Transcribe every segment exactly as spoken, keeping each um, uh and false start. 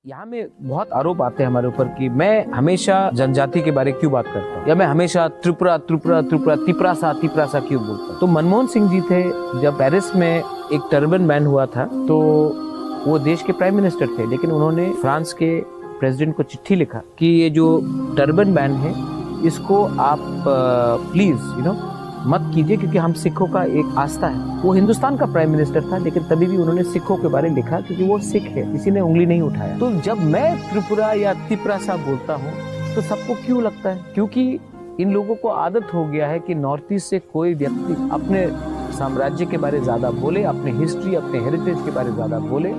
यहाँ में बहुत आरोप आते हैं हमारे ऊपर कि मैं हमेशा जनजाति के बारे क्यों बात करता हूँ या मैं हमेशा त्रिपुरा त्रिपुरा त्रिपुरा तिपरासा तिपरासा क्यों बोलता हूँ। तो मनमोहन सिंह जी थे, जब पेरिस में एक टर्बन बैन हुआ था तो वो देश के प्राइम मिनिस्टर थे, लेकिन उन्होंने फ्रांस के प्रेसिडेंट को चिट्ठी लिखा कि ये जो टर्बन बैन है इसको आप प्लीज यू नो मत कीजिए, क्योंकि हम सिखों का एक आस्था है। वो हिंदुस्तान का प्राइम मिनिस्टर था, लेकिन तभी भी उन्होंने सिखों के बारे में लिखा, क्योंकि वो सिख है, किसी ने उंगली नहीं उठाया। तो जब मैं त्रिपुरा या तिपरासा बोलता हूँ तो सबको क्यों लगता है? क्योंकि इन लोगों को आदत हो गया है कि नॉर्थ ईस्ट से कोई व्यक्ति अपने साम्राज्य के बारे ज्यादा बोले, अपने हिस्ट्री, अपने हेरिटेज के बारे ज्यादा बोले,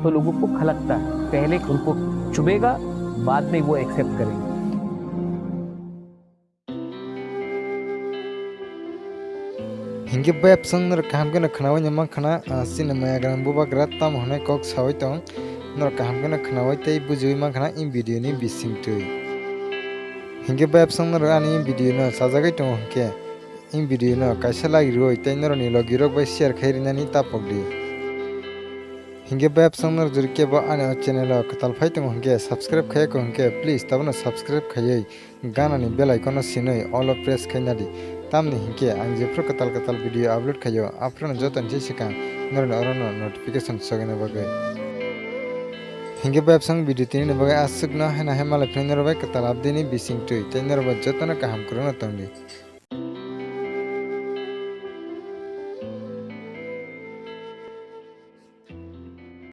तो लोगों को खलकता है। पहले उनको चुभेगा, बाद में वो एक्सेप्ट करेंगे। Hinkhe bayapsang norok kaham kheno khnaui no mankha na, ah, chini maya gwnang bubagra tamo hwnwi kok saui tong. Norok kaham kheno khnaui tei bujiui mankha na in video ni bisingtwi. Hinkhe bayapsang norok ani in video no chajagwi tongo hinkhe, in video no kaisa like rwui tei norokni logirok bai share khai rinani tapok di. Hinkhe bayapsang norok jori kebo ani o channel o kwtal phai tongo hinkhe, subscribe khaiya kho hinkhe, please tabukno subscribe khaiwi ganani bell icon no sinui all o press khai nadi. Tamni hinkhe ang jephru kwtal kwtal video upload khaio, aphruno jotoni se swkang norokni orono notification sogwina bagwi. Hinkhe bayapsang video tinini bagwi aswkno haino hai malai phai norok bai kwtal update ni bisingtwi tei norok bai jotono kaham kwrwngno tongdi.